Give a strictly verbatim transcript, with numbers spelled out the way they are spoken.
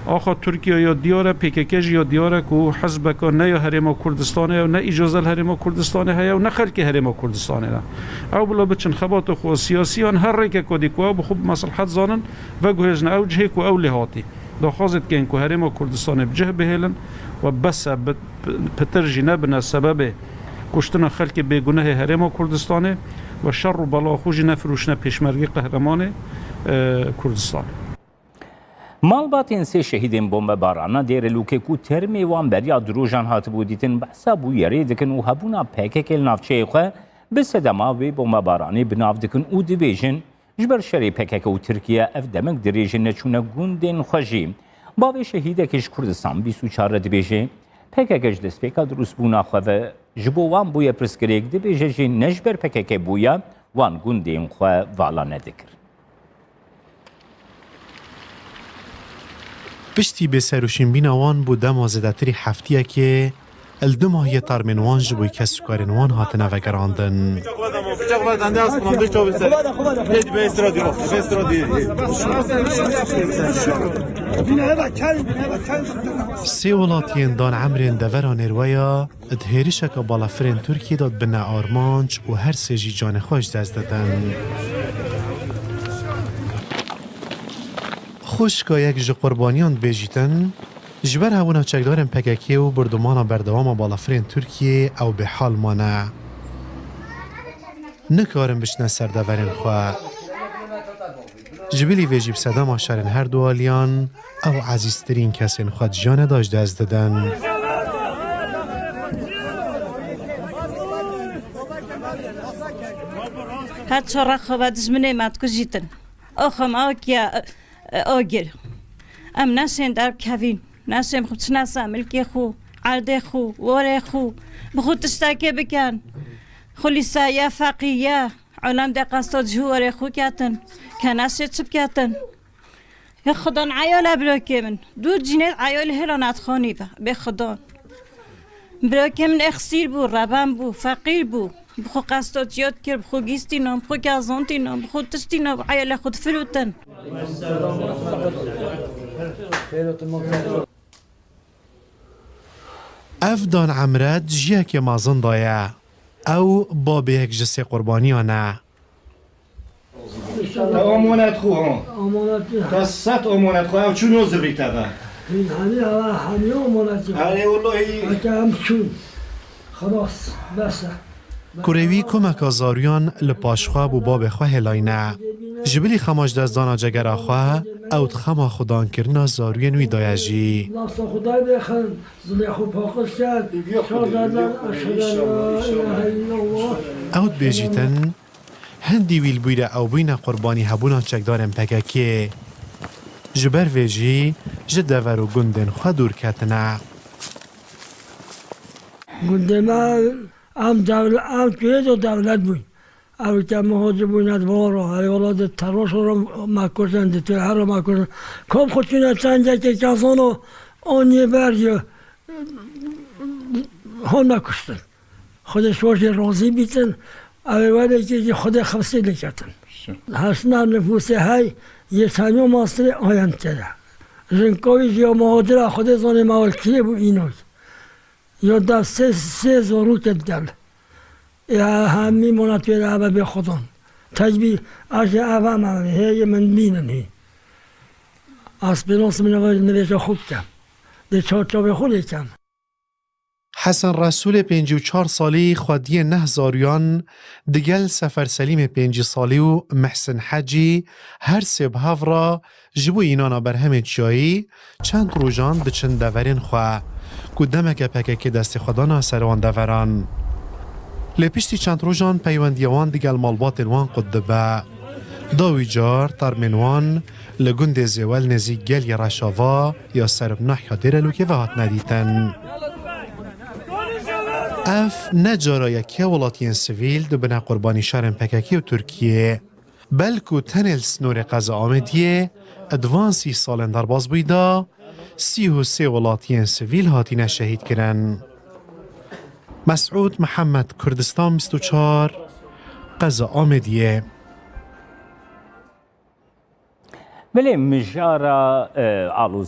Axa Tirkiye ya diyar e, P K K jî ya diyar e ku hizbeka ne ya Herêma Kurdistanê ye û ne îcaza li Herêma Kurdistanê heye û ne xelkê Herêma Kurdistanê ne. Ew bila biçin xebata xwe siyasî yan her rêkeka dî ku ew bi xwe bi meslahet zanin, veguhêjine ew cihê ku ew lê hatî. Daxwazê dikin ku Herêma Kurdistanê bi cih bihêlin û bes e, bi, bi, pitir jî nebine sebebê kuştina xelkê bêgunehê Herêma Kurdistanê û şer û bela xwe jî nefirûşine pêşmergê qehremanê, e, Kurdistanê. Malbatên sê şehîdên bombebarana Dêrelûkê ku termê wan beriya du rojan hatibû dîtin, behsa bûyerê dikin û hebûna P K K li navçeyê xwe bi sedema vê bombebaranê bi nav dikin û dibêjin, ji ber şerê P K K û Tirkiye ev demek dirêj e neçûne gundên xwe jî. Bavê şehîdekî ji Kurdistan bîst û çar re dibêje, P K K ji destpêka dirûstbûna xwe ve ji bo wan bûye pirsgirêk, dibêje jî ne ji ber P K K bûye, wan gundên xwe vala nedikir. Piştî bêserûşînbîna wan bû dema zêdetirî heftiyekê, li du mahiyê termên wan ji bo kesûkarên wan hatine vegerandin. Sê welatiyên Dan Emrên devera Nêrweya di hêrişeke balafirên Tirkiyê de dibine armanc û her sê jî canê xwe ji dest didin. Xwişka yek ji qurbaniyan dibêjîtin, ji ber hebûna çekdarên P K K û bordûmana berdewama balafirên Tirkiyê ew bêhal mane. Nikarin biçine ser deverên xwe. Ji bilî vê jî bi sedema şerên her du aliyan ew ezîztirîn kesên xwe di jiyane de ji dest didin. Her çar rexa ve dijminê me dikujîtin. Oxem, okiya, e, e, ogir. Em neşên derkevîn. Neşên xwe biçine ser milkê xwe, erdê xwe, warê xwe. Bi xwe tiştekê bikin. Xulîsa ye, feqî ye. Alem de qesta cihû warê xwe ketin. Ke neşê çi biketin. Ya Xudan eyale birokê min. Dûr cînê eyalê hêla netxanî ve. Bê Xudan. Birokê min exsîr bû, reben bû, feqîr bû. Bi xwe qesta çiya dikir, bi xwe gîstîna, bi xwe kezantîna, bi xwe tiştîna, bi eyalê xwe difirûtin. Ev Dan Emre di ciyekê mezin de ye. Ew babê yek ji sê qurbaniyan e. Te omonet xwe, ha? Omonet ya. Te sed omonet xwe, ew çûn o zivrî te ve. Hîn hanî hava hanî omonet ya. Erê, wellahî. Heke em çûn. Xelas, bes e. Kurê wî komeka zaroyan li paş xwe bo babê xwe hêlayne. Ji bilî xema ji destdana cegera xwe, ew di xema xwedankirina zaroyên wî de ye jî. Nafsa Xwedayê bêxin, zilê xwe paqij ket. Şar derdan, eşhedü en la ilahe illallah. Ew dibêjîtin, hindî wî li bûyre ew bûyne qurbanî hebûna çekdarên P K K'ê. Ji ber vê jî ji dever û gundên xwe dûr ketine. Gundê me ev dewle-, ev tuyê de dewlet bûn. Ew ke muhacir bûne di van re, eyvallah di teroşo re me kuştin, di tuyê re me kuştin. Kom xwe çûne tengekê kezano, an yê ber yê, hon me kuştin. Xwedê şoş jê razî bîtin, ew ê were kê jî Xwedê xifsê lê ketin. Heşna nifûsê hey, yê semyo mastirê ayan keye. Jinkawî jî ya muhacira Xwedê zanê me wal kirê bû înoy. Ya dev sê, sê zorûkê didel. Ê hemî mona tu êre eve bê Xudan. Tecbî, ez ê eve me, hê yê min bînin hî. Aspirans min eve nivêja xwe bikem. Dê çar çavê xwe lê kem. Hesen Resûlê pêncî û çar salî xwediyê neh zaroyan digel Sefer Selîmê pêncî salî û Mihsin Hecî her sê bi hev re ji bo înana berhemên çiyayî çend rojan diçin deverên xwe, ku demeke P K K destê xwe dana ser wan deveran. Lê piştî çend rojan peywendiya wan digel malbatên wan qut dibe. Dawî car termên wan li gundê Zêwel nêzîk Gelî Reşava ya ser bi nahya Dêrelûkê ve hatine dîtin. Ev ne cara yek e welatiyên sivîl dibine qurbanî şerên P K K û Tirkiyê. Belku tenê li sînorê qeza Amêdiyê di van sî salên derbasbûyî de sî û sê welatiyên sivîl hatine şehîdkirin. Mesûd Mihemed, Kurdistan bîst û çar, qeza Amêdiyê. Belê mijara, e, aloziyê